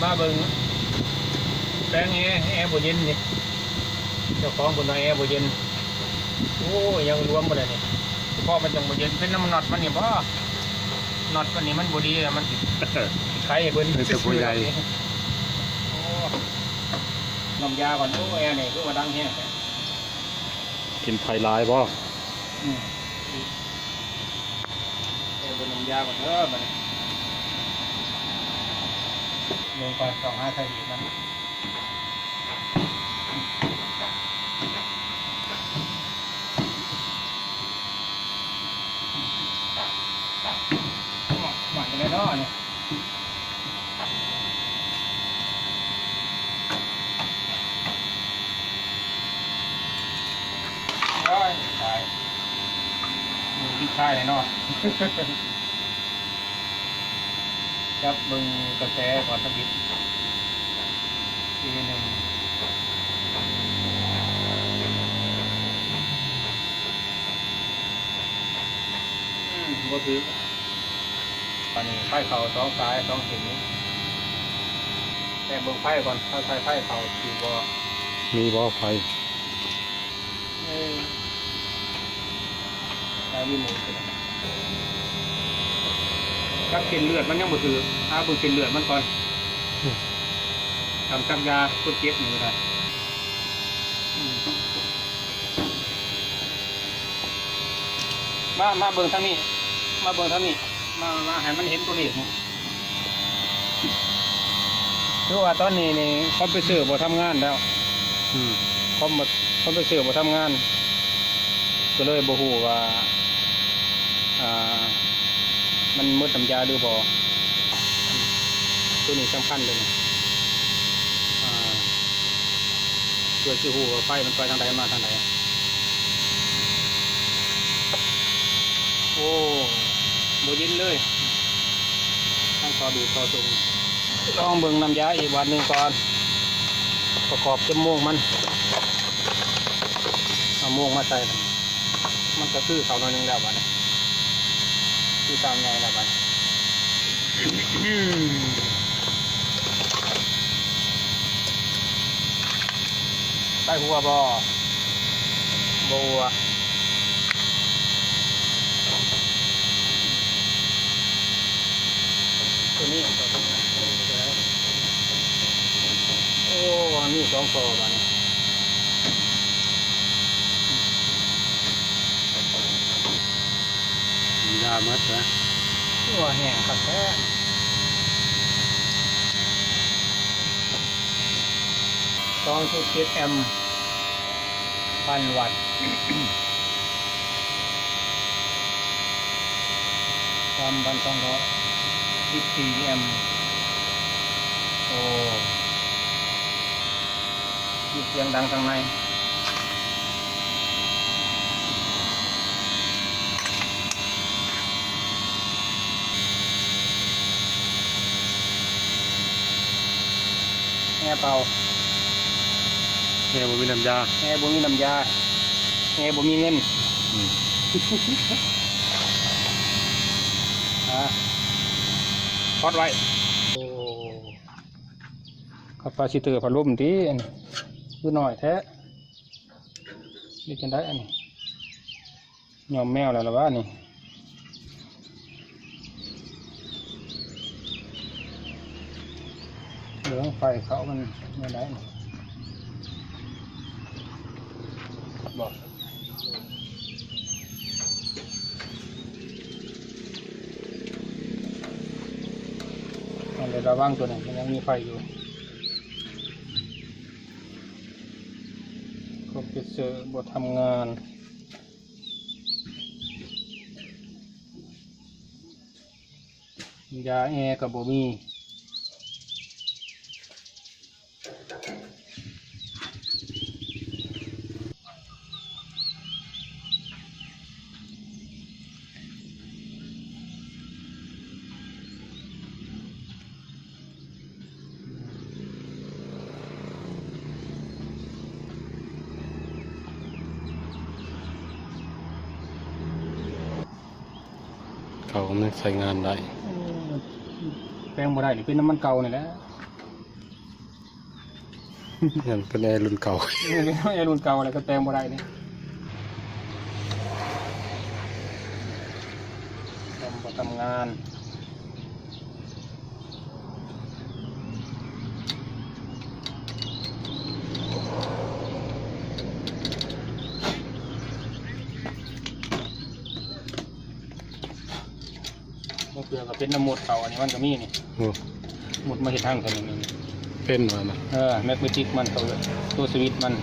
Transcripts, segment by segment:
ມາເບິ່ງແປງແອ ແອບໍ່ເຢັນນີ້ ເຈົ້າຂອງເພິ່ນວ່າແອບໍ່ເຢັນ. ໂອ້ຍ ຍັງລວມບໍ່ໄດ້ນີ້ ເພາະມັນຈັ່ງບໍ່ເຢັນ ເປັນນຳນັອດມັນນີ້ບໍ? ນັອດມັນນີ້ມັນບໍ່ດີ ມັນຊິໄຂໃຫ້ເພິ່ນ ເປັນແຕ່ຜູ້ໃຫຍ່. ໂອ້ ນ້ຳຢາກ່ອນ. ໂອ້ ແອນີ້ຄືວ່າດັງແຮງແທ້. ກິນໄຟຫຼາຍບໍ່? ອືມ ໃສ່ເບິ່ງນ້ຳຢາກ່ອນເດີບັດນີ້ ເບິ່ງກ່ອນ ຕ້ອງຫາສາເຫດມັນ. ໝ້ອຍ ໝ້ອຍຈັ່ງໃດເນາະນີ້? ໂອ້ຍ ຕາຍ ມືພິດຊາຍແນ່ນອນ. ຈັບເບິ່ງກະແສກ່ອນສັກນິດ ທີໜຶ່ງ. ອືມ ບໍ່ຖືກ. ອັນນີ້ໄຟເຂົ້າສອງສາຍ ສອງເສັ້ນນີ້ ແຕ່ເບິ່ງໄຟກ່ອນ ເຮົາໃສ່ໄຟເຂົ້າຖືກບໍ່? ມີບໍ່ໄຟ? ເອີ ໃສ່ຣີໂມດກໍໄດ້. ຈັບເສັ້ນເລືອດມັນຍັງບໍ່ຖືກ ຫາເບິ່ງເສັ້ນເລືອດມັນກ່ອນ. ອືມ ກຳຈັກຢາຄົນເຈັບນີ້ກໍໄດ້. ອືມ ມາ ມາເບິ່ງທາງນີ້ ມາເບິ່ງທາງນີ້ ມາ ມາໃຫ້ມັນເຫັນຕົວເລກນີ້. ຄືວ່າຕອນນີ້ນີ້ຄອມເພຣສເຊີບໍ່ທຳງານແລ້ວ. ອືມ ຄອມ ຄອມເພຣສເຊີບໍ່ທຳງານ ກໍເລີຍບໍ່ຮູ້ວ່າ ອ່າ ມັນໝົດນ້ຳຢາຫຼືບໍ່. ຕົວນີ້ສຳຄັນເລີຍນີ້ ອ່າ ເພື່ອຊິຮູ້ວ່າໄຟມັນໄປທາງໃດ ມາທາງໃດ. ໂອ້ ບໍ່ເຢັນເລີຍ ທັງທໍ່ດູດທໍ່ສົ່ງ. ລອງເບິ່ງນ້ຳຢາອີກບາດໜຶ່ງກ່ອນ ປະກອບກັບໂມງມັນ. ເອົາໂມງມາໃສ່ ມັນກໍຄືເຂົ້າໜ້ອຍໜຶ່ງແລ້ວບາດນີ້ ຄືຊ່າງໃຫຍ່ແລ້ວບາດນີ້. ໄຟຮົ່ວບໍ່? ບໍ່ຮົ່ວ. ຕົວນີ້ ໂອ້ ມີສອງທໍ່ບາດນີ້. ທຳມະດາໝົດນະ ໂອ້ ແຫ້ງຄັກແທ້. ສອງຈຸດເຈັດແອມ ພັນວັດ ສາມພັນສອງຮ້ອຍສິບສີ່ແອມ. ໂອ້ ມີສຽງດັງທາງໃນ. ແອເປົ່າ ແອບໍ່ມີນ້ຳຢາ ແອບໍ່ມີນ້ຳຢາ ແອບໍ່ມີເງິນ. ອືມ ອ່າ ພອດໄວ້. ໂອ້ ຄາປາຊິເຕີພັດລົມຕິ ອັນນີ້ຄືໜ້ອຍແທ້. ເຮັດຈັ່ງໃດອັນນີ້? ຍອມແມວແລ້ວລະຫວານີ້. ເບິ່ງໄຟເຂົາມັນແນວໃດນີ້ ບໍ່ ອັນໃດລະວັງຕົວນີ້ ມັນຍັງມີໄຟຢູ່. ຄອມພິວເຕີບໍ່ທຳງານ ຢາແອກໍບໍ່ມີ. ເຂົາມັນໃຊ້ງານໄດ້ ເອີ ແປງບໍ່ໄດ້ນີ້ ເປັນນ້ຳມັນເກົ່ານີ້ແຫຼະ. ຍັງເປັນແອລຸ້ນເກົ່າ ເປັນແອລຸ້ນເກົ່າແລ້ວກໍແຕ່ງບໍ່ໄດ້ນີ້ ແຕ່ງບໍ່ທຳງານ. ບໍ່ເກືອກໍເປັນນ້ຳມົດເຂົາ ອັນນີ້ມັນກໍມີນີ້ ໂອ້ ມົດມາເຮັດຮັງຕົວນີ້ ເປັນວ່ານະ ເອີ ແມັກເນຕິກມັນ ຕົວ ຕົວສະວິດມັນ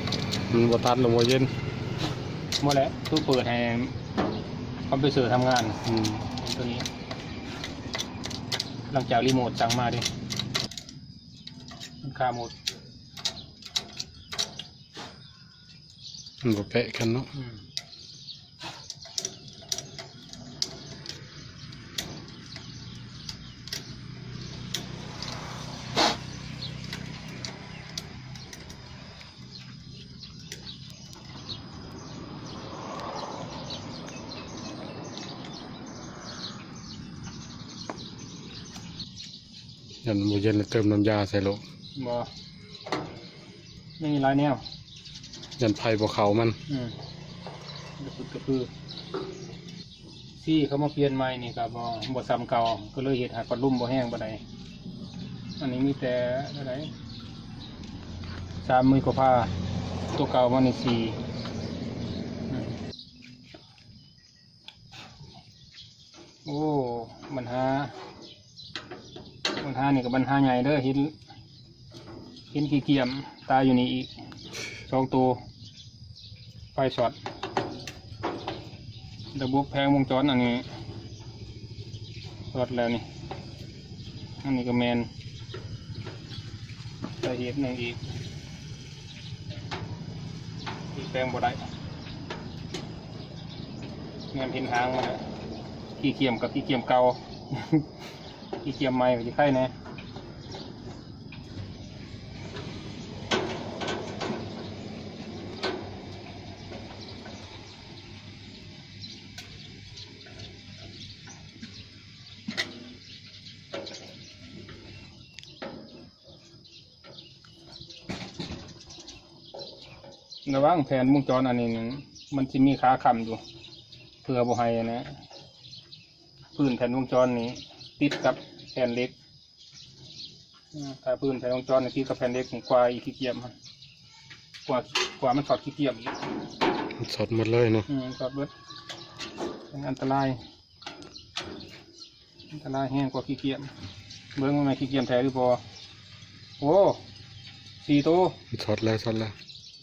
ມັນບໍ່ຕັດລະບໍ່ເຢັນ ບໍ່ແຫຼະ ຕົວເປີດໃຫ້ຄອມເພຣສເຊີທຳງານ ອືມ ຕົວນີ້ ຫຼັງຈາກຣີໂມດສັ່ງມາເດ້ ມັນຄາໝົດ ມັນບໍ່ແປະກັນເນາະ ອືມ. ຢ້ານບໍ່ເຢັນແລ້ວເຕີມນ້ຳຢາໃສ່ໂລດ ບໍ່ ມີຫຼາຍແນວ ຢ້ານໄຟບໍ່ເຂົ້າມັນ ອືມ ກະປຶດກະປື ສີເຂົາມາປ່ຽນໃໝ່ນີ້ກໍບໍ່ ບໍ່ສ່ຳເກົ່າ ກໍເລີຍເຮັດໃຫ້ພັດລົມບໍ່ແຮງປານໃດ ອັນນີ້ມີແຕ່ເທົ່າໃດ ສາມໝື່ນກວ່າພາ ຕົວເກົ່າມັນນີ້ສີ່ ອືມ. ໂອ້ ບັນຫາ ບັນຫານີ້ກໍບັນຫາໃຫຍ່ເດີ ເຫັນ ເຫັນຂີ້ກຽມຕາຍຢູ່ນີ້ອີກສອງໂຕ ໄຟຊັອດ ລະບົບແຜງວົງຈອນອັນນີ້ຊັອດແລ້ວນີ້ ອັນນີ້ກໍແມ່ນ ສາເຫດໜຶ່ງອີກ ທີ່ແປງບໍ່ໄດ້ ແນມເຫັນຫາງມັນແຫຼະ ຂີ້ກຽມກັບຂີ້ກຽມເກົ່າ ຂີ້ກຽມໃໝ່ກໍຊິໄຄແດ່. ລະຫວ່າງແຜ່ນວົງຈອນອັນນີ້ ມັນຊິມີຂາຄ້ຳຢູ່ ເພື່ອບໍ່ໃຫ້ນະ ພື້ນແຜ່ນວົງຈອນນີ້ຕິດກັບແຜ່ນເຫຼັກ ອາ ຖ້າພື້ນແຜ່ນວົງຈອນນີ້ຕິດກັບແຜ່ນເຫຼັກນີ້ ກວ່າອີກຂີ້ກຽມ ກວ່າ ກວ່າມັນຊັອດຂີ້ກຽມອີກ ມັນຊັອດໝົດເລີຍເນາະ ອືມ ຊັອດເບິດ ອັນຕະລາຍ. ອັນຕະລາຍແຮງກວ່າຂີ້ກຽມ ເບິ່ງວ່າແມ່ນຂີ້ກຽມແທ້ຫຼືບໍ່ ໂອ້ ສີ່ໂຕ ຊັອດແລ້ວ ຊັອດແລ້ວ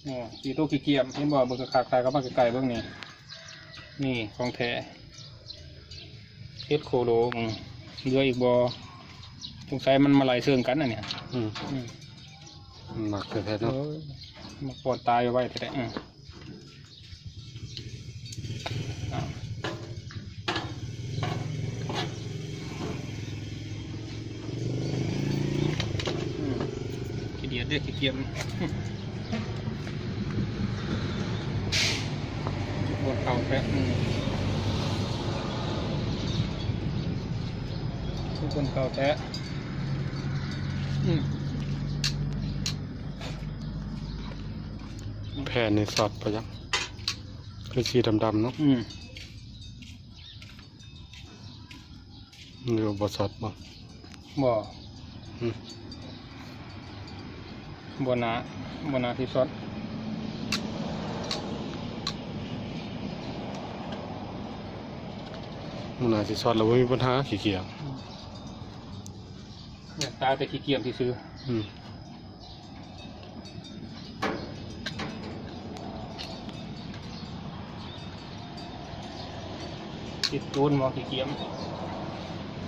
ໂອ້ ສີ່ໂຕຂີ້ກຽມ ເຫັນບໍ່ ເບິ່ງຄັກໆ ຖ່າຍເຂົ້າມາໃກ້ໆ ເບິ່ງນີ້ ນີ້ຂອງແທ້ ເຮັດໂຄໂລ ອືມ ເຫຼືອອີກບໍ່ ສົງໄສມັນມາໄລ່ເຊີງກັນອັນນີ້ ອືມ ອືມ ມັນມັກແທ້ໆ ເນາະ ເອີ ມັກປ້ອນຕາຍໄວແທ້ໆ ອືມ. ອືມ ຂີ້ດຽດເດ້ ຂີ້ກຽມ ທຸກຄົນເຂົ້າແທ້ ອືມ ທຸກຄົນເຂົ້າແທ້ ອືມ. ແຜ່ນນີ້ຊັອດປະຫຍັງ ຄືສີດຳໆ ເນາະ ອືມ ຫຼືວ່າບໍ່ຊັອດບໍ່ ບໍ່ ອືມ ບໍ່ໜ້າ ບໍ່ໜ້າຊິຊັອດ ບໍ່ໜ້າຊິຊັອດ ແລ້ວບໍ່ມີບັນຫາ ຂີ້ກຽມ ອືມ ຢາກຕາຍແຕ່ຂີ້ກຽມຊື່ໆ ອືມ. ຕິດໂດນບໍ່ຂີ້ກຽມ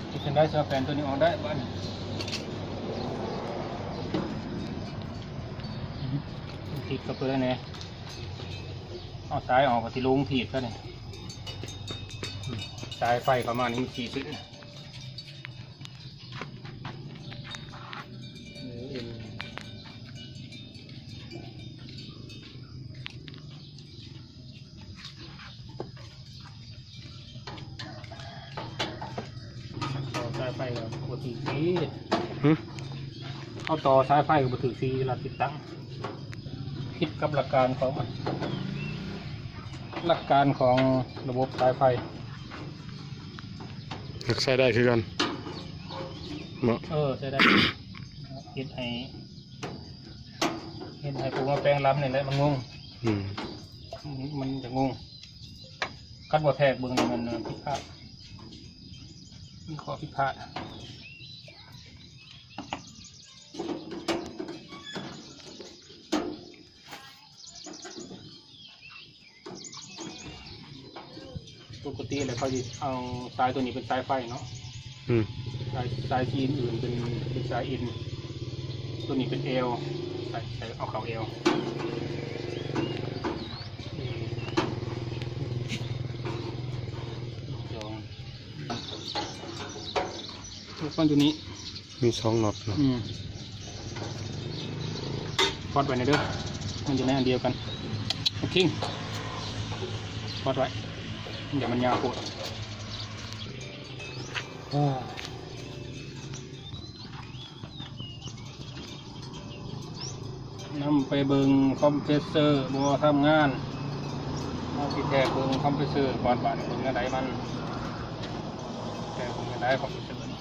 ເຮັດຈັ່ງໃດເອົາແຜ່ນໂຕນີ້ອອກໄດ້ບາດນີ້ ຕິດກັບໂຕໃດແດ່ ເອົາສາຍອອກ ກະຊິລົງຖີບຊະນີ້ ສາຍໄຟເຂົ້າມານີ້ມັນຊິ ຕໍ່ສາຍໄຟກໍບໍ່ຖືກສີ ຫື ເຮົາຕໍ່ສາຍໄຟກໍບໍ່ຖືກສີ ເວລາຕິດຕັ້ງ ຜິດກັບຫຼັກການຂອງມັນ ຫຼັກການຂອງລະບົບສາຍໄຟ. ໃຊ້ໄດ້ຄືກັນເນາະ? ເອີ ໃຊ້ໄດ້. ເຮັດໃຫ້ ເຮັດໃຫ້ຜູ້ມາແປງລຳນີ້ແຫຼະມັນງົງ. ອືມ ມັນຈະງົງ. ຄັນບໍ່ແທກເບິ່ງນີ້ມັນຜິດພາດ ມີຂໍ້ຜິດພາດ. ປົກກະຕິແລ້ວເຂົາຊິເອົາສາຍຕົວນີ້ເປັນສາຍໄຟເນາະ. ອືມ ສາຍ ສາຍສີອື່ນເປັນ ເປັນສາຍເອັນ ຕົວນີ້ເປັນແອລ ໃສ່ ໃສ່ເອົາເຂົ້າແອລ. ສອງ ມັນຢູ່ນີ້ ມີສອງນັອດເນາະ. ອືມ ພອດໄວ້ແດ່ເດີ ມັນຢູ່ໃນອັນດຽວກັນ. ໂອເຄ ພອດໄວ້ ດຽວມັນຍາວໂພດ. ນຳໄປເບິ່ງຄອມເພຣສເຊີບໍ່ທຳງານ. ເຮົາຊິແທກເບິ່ງຄອມເພຣສເຊີກ່ອນ ບາດນີ້ເບິ່ງແນວໃດມັນ ແທກເບິ່ງແນວໃດຄອມເພຣສເຊີນີ້.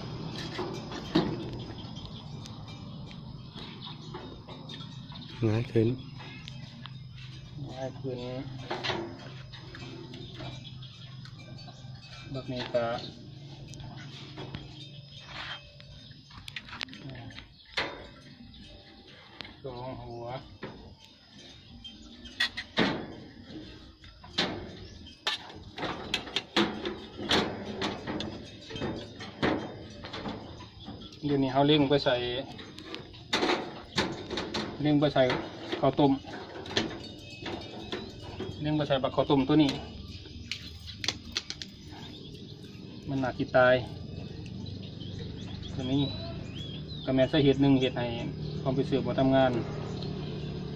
ຫງາຍຂຶ້ນ ຫງາຍຂຶ້ນ ບັດນີ້ກະ ສອງຫົວ. ດຽວນີ້ເຮົາເລັງໄປໃສ່ ເລັງໄປໃສ່ເຂົ້າຕົ້ມ ເລັງໄປໃສ່ບັກເຂົ້າຕົ້ມຕົວນີ້. ມັນໜ້າຊິຕາຍ. ຕົວນີ້ກໍແມ່ນສາເຫດໜຶ່ງເຮັດໃຫ້ຄອມເພຣສເຊີບໍ່ທຳງານ.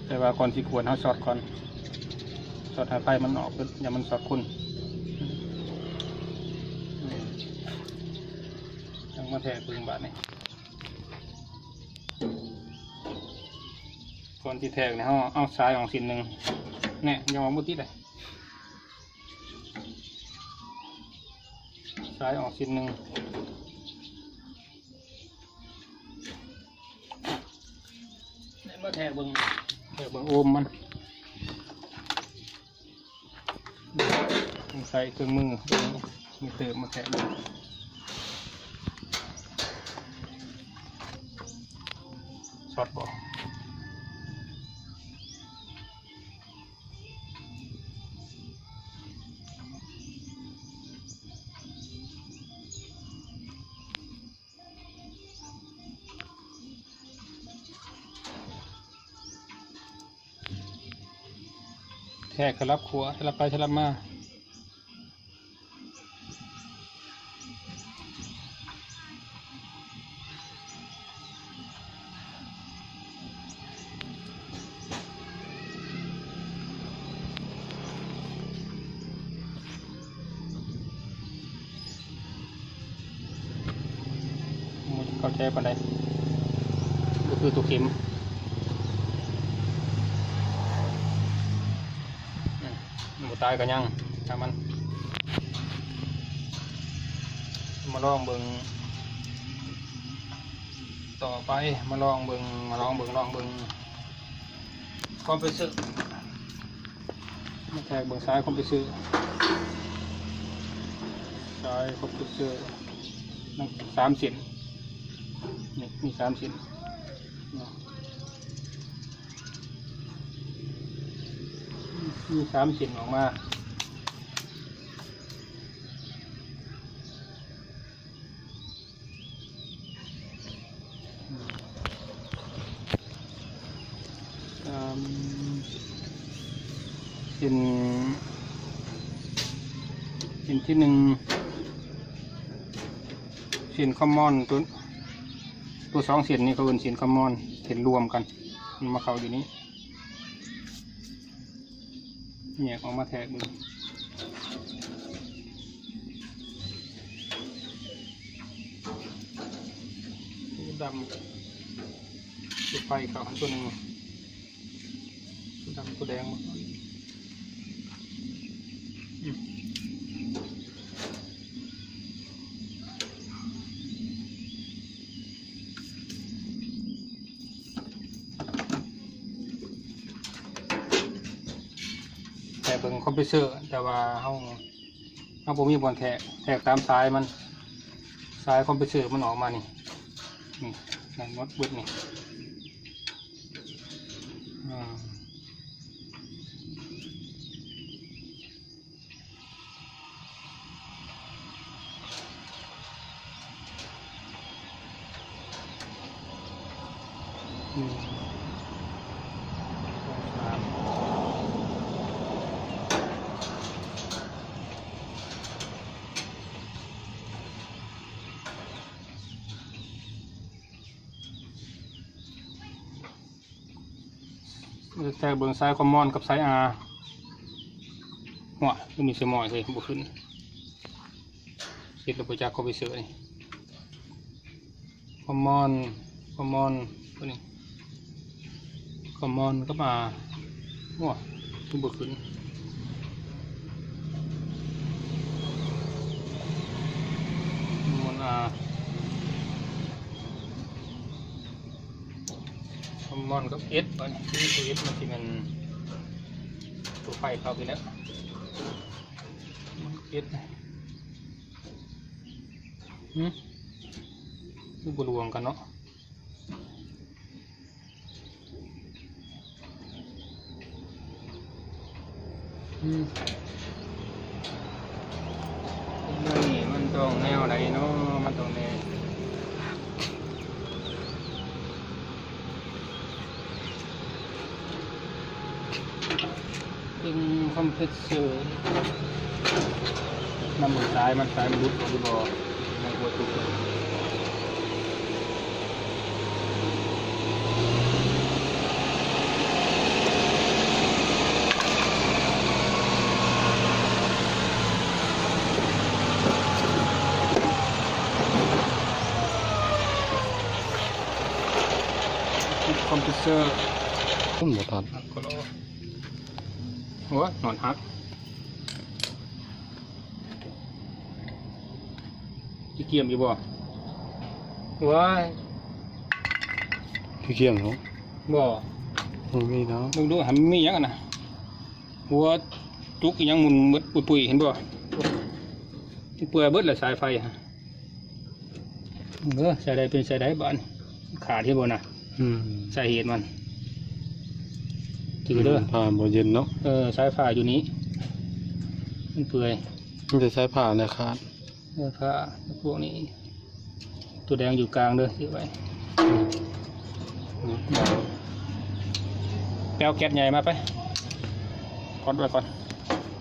ແຕ່ວ່າກ່ອນຊິກວດ ເຮົາຊັອດກ່ອນ ຊັອດໃຫ້ໄຟມັນອອກ ຢ້ານມັນຊັອດຄົນ. ຈັ່ງມາແທກເບິ່ງບາດນີ້. ກ່ອນຊິແທກນີ້ ເຮົາເອົາສາຍອອກເສັ້ນໜຶ່ງ. ແນ່ ຍັງອອກບໍ່ຕິດເລີຍ. ສາຍອອກເສັ້ນໜຶ່ງ. ແລ້ວມາແທກເບິ່ງ ແທກເບິ່ງໂອມມັນ. ຕ້ອງໃຊ້ເຄື່ອງມື ມີເຕີມມາແທກເບິ່ງ ຊັອດບໍ່. ແທກສະຫຼັບຂວາ ສະຫຼັບໄປສະຫຼັບມາ. ບໍ່ເຂົ້າໃຈປານໃດ ກໍຄືຕົວເຂັມ. ອືມ ບໍ່ຕາຍກໍຍັງ ຊ່າງມັນ. ມາລອງເບິ່ງຕໍ່ໄປ ມາລອງເບິ່ງ ມາລອງເບິ່ງ ລອງເບິ່ງຄອມເພຣສເຊີ. ມາແທກເບິ່ງສາຍຄອມເພຣສເຊີ ສາຍຄອມເພຣສເຊີ ມັນສາມເສັ້ນ ນີ້ ມີສາມເສັ້ນເນາະ ມີສາມເສັ້ນອອກມາ. ສາມເສັ້ນ ເສັ້ນທີໜຶ່ງ ເສັ້ນຄອມມອນ ຕົວ ຕົວສອງເສັ້ນນີ້ເຂົາເອີ້ນເສັ້ນຄອມມອນ ເສັ້ນລວມກັນ ມັນມາເຂົ້າຢູ່ນີ້. ແຍກອອກມາແທກເບິ່ງ ດຳ ຈຸດໄຟເຂົ້າຫັ້ນຕົວໜຶ່ງ ດ ຕົວແດງບໍ່? ອືມ ແຕ່ເບິ່ງຄອມເພຣສເຊີ ແຕ່ວ່າເຮົາ ເຮົາບໍ່ມີບ່ອນແທກ ແທກຕາມສາຍມັນ ສາຍຄອມເພຣສເຊີມັນອອກມານີ້ ນີ້ ນັ້ນໝົດເບິດນີ້ ອືມ ໜຶ່ງ ສອງ ສາມ ແທກເບິ່ງສາຍຄອມມອນກັບສາຍອາ ໂອ້ຍ ຄືມີສາຍມອຍເຮີ້ຍ ບໍ່ຂຶ້ນ ເຮັດແລ້ວບໍ່ຈັກຄອມເພຣສເຊີນີ້ ຄອມມອນ ຄອມມອນ ຕົວນີ້ ຄອມມອນກັບອາ ໂອ້ຍ ຄືບໍ່ຂຶ້ນ ຄອມມອນອາ ຄອມມອນກັບເອັດ ບັດນີ້ຄືເອັດມັນຊິແມ່ນຕົວໄຟເຂົ້າໄປແລ້ວ ເອັດ ຫຶ ຄືບໍ່ລວມກັນເນາະ. ອືມ ນີ້ມັນຕ້ອງແນວໃດເນາະ ມັນຕ້ອງແນວ ເປັນຄອມເພຣສເຊີ ນຳເບິ່ງສາຍມັນ ສາຍມັນຫຼຸດອອກຫຼືບໍ່ ໃນຫົວຈຸກ. ຄອມເພຣສເຊີ ມັນບໍ່ທັນ ໂອ້ຍ ນອນຫັກ ຊິກຽມຢູ່ບໍ່? ໂອ້ຍ ຊິກຽມເນາະ ບໍ່ ບໍ່ມີເນາະ ເບິ່ງດູ ຫັ້ນມີຫຍັງຫັ້ນນະ ຫົວຈຸກອີ່ຫຍັງໝຸ່ນເບິດປຸຍໆ ເຫັນບໍ່? ເປືອຍເບິດແລ້ວສາຍໄຟຫັ້ນ. ເອີ ໃສ່ໄດ້ເປັນໃສ່ໄດ້ບາດນີ້ ຂາດເຮັດບໍ່ນະ? ອືມ ສາເຫດມັນ ຈື່ເດີ ຜ້າບໍ່ເຢັນເນາະ. ເອີ ສາຍຜ້າຢູ່ນີ້ ມັນເປືອຍ ມີແຕ່ສາຍຜ້າແຫຼະຂາດ. ເອີ ຜ້າພວກນີ້ ຕົວແດງຢູ່ກາງເດີ ຖືໄວ້. ອືມ ແປເອົາແກັດໃຫຍ່ມາໄປ ກອດໄວ້ກ່ອນ.